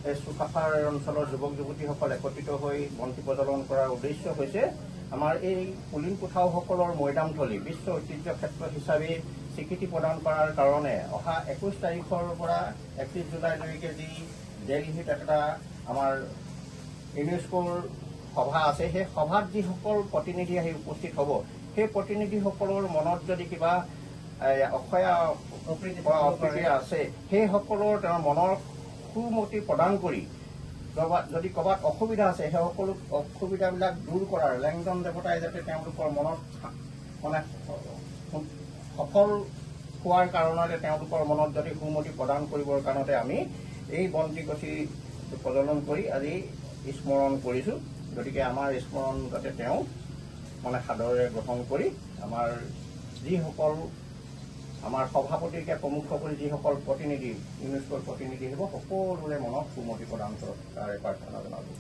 এই চুকাফাৰ অঞ্চলৰ যুৱক যুৱতীসকল একত্ৰিত হৈ বন্তি প্ৰজ্বলন কৰাৰ উদ্দেশ্য হৈছে আমাৰ এই পুলিন পুথাওসকলৰ মৈদামথলী বিশ্ব ঐতিহ্য ক্ষেত্ৰ হিচাপে স্বীকৃতি প্ৰদান কৰাৰ কাৰণে অহা 21 তাৰিখৰ পৰা 31 জুলাইলৈকে যি দেলহিত এটা আমাৰ ইউনেস্কোৰ সভা আছে, সেই সভাত যিসকল প্ৰতিনিধি আহি উপস্থিত হ'ব, সেই প্ৰতিনিধিসকলৰ মনত যদি কিবা অসহায় অপ্ৰীতি আছে, সেইসকলৰ তেওঁৰ মনৰ সুমতি প্ৰদান কৰি যদি ক'ৰবাত অসুবিধা আছে, সেই সকলো অসুবিধাবিলাক দূৰ কৰাৰ লেংডন দেৱতাই যাতে তেওঁলোকৰ মনত মানে সফল হোৱাৰ কাৰণতে তেওঁলোকৰ মনত যদি সুমতি প্ৰদান কৰিবৰ কাৰণতে আমি এই বন্তিগছি প্ৰজ্বলন কৰি আজি স্মৰণ কৰিছোঁ। গতিকে আমাৰ স্মৰণ যাতে তেওঁ মানে সাদৰেৰে গ্ৰহণ কৰি আমাৰ যিসকল আমাৰ সভাপতিকে প্ৰমুখ কৰি যিসকল প্ৰতিনিধি ইউনেস্কোৰ প্ৰতিনিধি হ'ব, সকলোৰে মনত সুমতি প্ৰদান কৰক, তাৰে প্ৰাৰ্থনা জনালোঁ।